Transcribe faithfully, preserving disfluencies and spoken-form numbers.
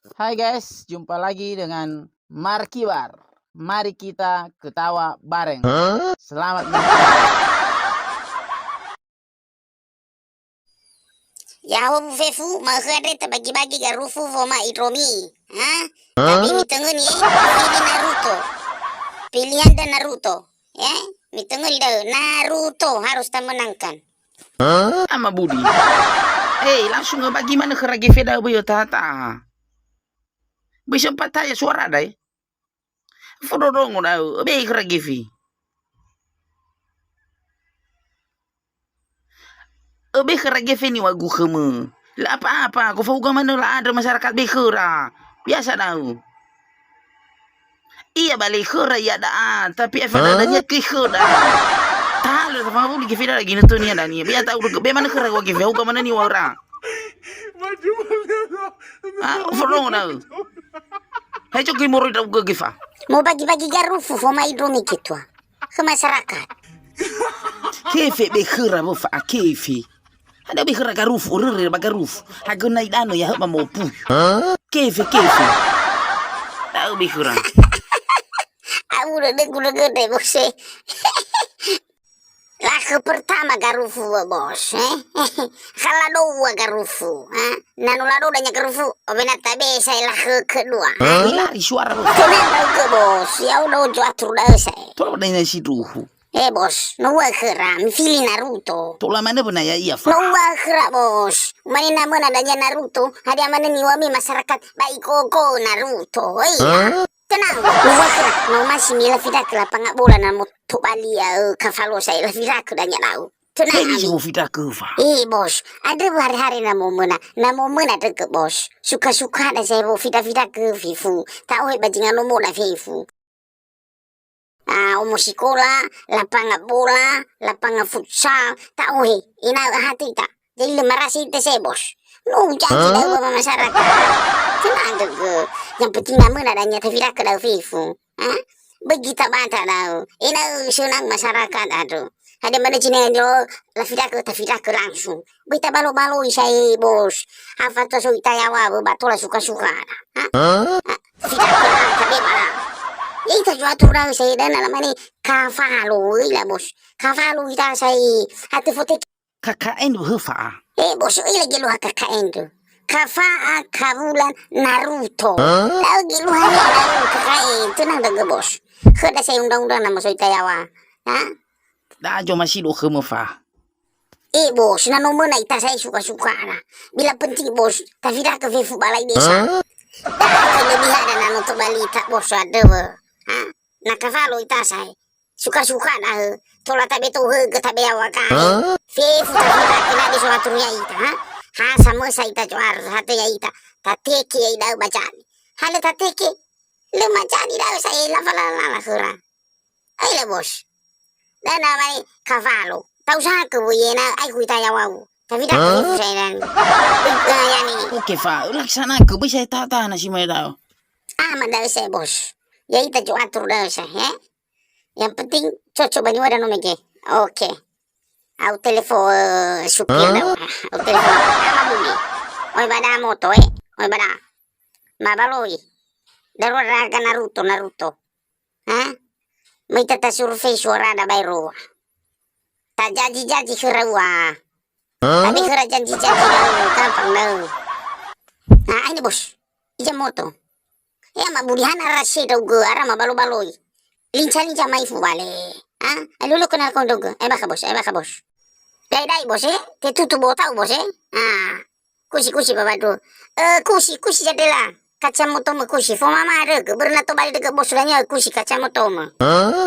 Hai guys, jumpa lagi dengan Markibar. Mari kita ketawa bareng. Selamat menonton. Ya'ahowu fefu, ma'ökhö andre tabagi-bagi garufu foma Indomie. Ha? Tapi mitõngöni, eh, pilih Naruto. Pilihan dan Naruto. Ya, mitõngöni da'ö. Naruto harus tamenangkan. Ama Budi. Eh, langsung bagi manö khöra gefe da'ö, böi ötaha-taha. Böi sempat tanya suara da'e. Fondrondrongo da'ö, öbe'e khöra gefe. Öbe'e khöra gefe niŵa'ögu khömö. Lö apa-apa, kofauga manö la'andrö masyarakat be'e khöra. Biasa da'ö. Iya bale khöra iada'a, tapi efadada niha ke khöda. Tahalö tafangawuli gefe da'ö ginötönia dania. Biasa ta'u, be manö khöra wa gefe, hauga manö niŵa'öra. Ah, fondrondrongo da'ö. Hai coki moroi da'u gö gefa. Mobagi-bagi garufu foma Indomie ketua. Khö masyarakat. Kefe be khöra wö fa'a kefe. Ada be khöra garufu, röre ba garufu. Hagö nai danö ya hö ba mopu. Kefe, kefe. Da'ö be khöra. Au dödögu dögö deh, bose. Lakhö pertama garufu, Bos, eh? Kha ladou garufu, eh? Na no ladou dania garufu, awena tabe sa'ae lakhö kedua. Hah? Lari suara, Bos. Tenang da'ö, Bos. Ya'o dojo atur da'ö sa'ae. Tola dania sindruhu. Eh, Bos, no ua khöra, mifili Naruto. Tola manö bena ya'ia, fa. No ua khöra, Bos. Mane na möna dania Naruto, hadia manö niŵa'ömi masyarakat ba ikoko Naruto. Oi. Hah? Tenang, no ua khöra, no omasi milafidrakö lapangan bola na mo tobali, eh, Kavalo sa'ae lafidrakö dania da'ö. Tenang, Heni si ami. Mofidrakö, fa. Eh, Bos, andrö wö hare-hare na momöna, na momöna dögö, Bos. Suka-sukada sa'ae wofidra-fidrakö fefu. Ta'ohe ba zinga nomoda fefu. Ah, omo sikola, lapangan bola, lapangan futsal, ta'ohe. Ena'ö ahatö ita. Jadi lö marasa ita sa'ae, Bos. No ujanji da'ö ba masyarakat. Tenang dögö. Yang penting na möna dania tafidrakö da'ö fefu. Ha? Böi gita bata da'ö. Ena'ö senang masyarakat, aduh. Hadia manö zinga nyo lafidrakö, tafidrakö langsung. Böi tabalo-baloi sa'ae, Bos. Ha fatua so ita yaŵa wö ba tola suka-sukada. Ha? Hah? Ha? Fidrakö la, tabe bala. Ya ita zua atur da'ö sa'ae, da'ö na lamane Kavalo, oi la, Bos. Kavalo ita sa'ae. Hatö fote K K N döhö fa'a. Eh, Bos, oi la geluha K K N dö. Kafa'a, Kawulan, Naruto. Hah? Da'ö geluhania da'ö K K N, tenang dögö, Bos. Khöda sa'ae undang-undang na moso ita yaŵa. Ha? Da'a zomasi do khömö, fa. Eh, Bos, na no möna ita sa'ae suka-sukada. Bila penting, Bos, tafidrakö fefu balai desa. Hah? Da'a kelebihan na no tobali ita, Bos, aduh. Ha? Na Kavalo ita sa'ae. Suka-suka da'ö. Tola tabe tou högö, tabe yaŵa gae. Hah? Fefu tafita, kena di sola turu ya'ita, ha? Ha samösa ita zo'aru, hatö ya'ita. Tateke ya'i da'ö ba jani. Ha lö tateke, lö majani da'ö sa'ae, lafalala khöra. Ai la, Bos. Da'ö na mai Kavalo. Ta'usahakö wö yena, ai ku ita yaŵa wö. Tafita, hah? Fefu sa'ae dan. Eh, yani. Oke, fa. Laksanakö, böi sa'ae taha-taha na si mai da'ö. Ah, ma da'ö sa'ae, Bos. Ya'ita zo'atur da'ö sa'ae, he? Yang penting cocok ba niŵa'öda no mege. Oke. Au telefo, eh, supir da'ö. Au telefo. Ama Budi. Oi bada moto, eh. Oi bada. Mabaloi. Darua raga Naruto, Naruto. Ha? Möi ta tasurvei suarada baero. Tajanji-janji khöra ua. Hah? Tabe khöra janji-janji da'ö, gampang da'ö. Nah, aine, Bos. Ija moto. Ya, ma Budi hana rase da'ugö, ara mabalo-baloi. Linca-linca mai fu bale. Ha? Ae lolo kenal kondogö. Ae bakha, Bos, ae bakha, Bos. Dai-dai, Bos, eh? Tetutu botau, Bos, eh? Ah. Kusi, kusi, babadu. Eh, kusi, kusi jadela. Kaca motomö kusi. Fo mama dögö. Börö na tobali dögö, Bos, ulanya kusi kaca motomö. Hah?